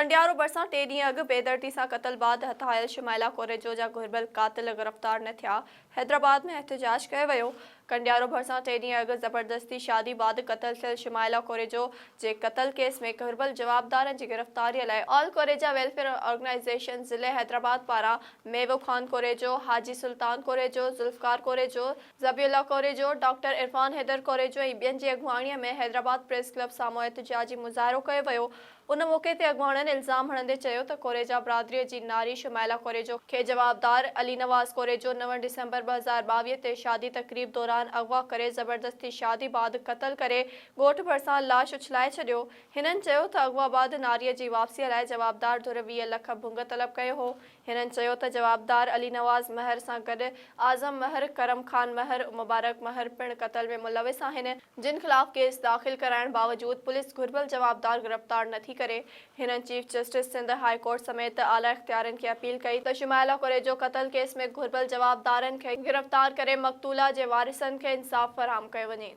ڪنڊيارو ڀرسان ٽي ڏينهن اڳ بيدردي سان قتل بعد هٿ آيل شمائلا ڪوريجو جا گهربل قاتل گرفتار نه ٿيا، حيدرآباد ۾ احتجاج ڪيو ويو. ڪنڊيارو ڀرسان ٽي ڏينهن اڳ زبردستي شادي بعد قتل ٿيل شمائلا ڪوريجو جي قتل ڪيس ۾ گهربل جوابدارن جي گرفتاري لاء آل ڪوريجا ويلفيئر آرگنائيزيشن ضلعي حيدرآباد پاران ميوو خان ڪوريجو، حاجي سلطان ڪوريجو، ذوالفقار ڪوريجو، ذبيح الله ڪوريجو، ڊاڪٽر عرفان حيدر ڪوريجو ۽ ٻين جي اڳواڻيء ۾ حيدرآباد پريس ڪلب سامهون احتجاجي مظاهرو ڪيو ويو. ان موقعي تي اڳواڻن الزام هڻندي چيو ته ڪوريجا برادريء جي ناري شمائلا ڪوريجو کي جوابدار علي نواز ڪوريجو نو ڊسمبر 2022 تي شادي تقريب دوران اغوا ڪري زبردستي شادي بعد قتل ڪري ڳوٺ ڀرسان لاش اڇلائي ڇڏيو. هنن چيو ته اغوا بعد ناريء جي واپسيء لاء جوابدار ڌر 20 لک ڀنگ طلب ڪيو هو. هنن چيو ته جوابدار علي نواز مهر سان گڏ اعظم مهر، ڪرم خان مهر، مبارڪ مهر پڻ قتل ۾ ملوث آهن، جن خلاف ڪيس داخل ڪرائڻ باوجود پوليس گهربل جوابدار گرفتار نٿي ڪري. هنن chief justice Sindh high court سميت اعليٰ اختيارين کي اپيل ڪئي ته شمائلا ڪوريجو قتل ڪيس ۾ گهربل جوابدارن کي گرفتار ڪري مقتولا جي وارثن کي انصاف فراهم ڪيو وڃي.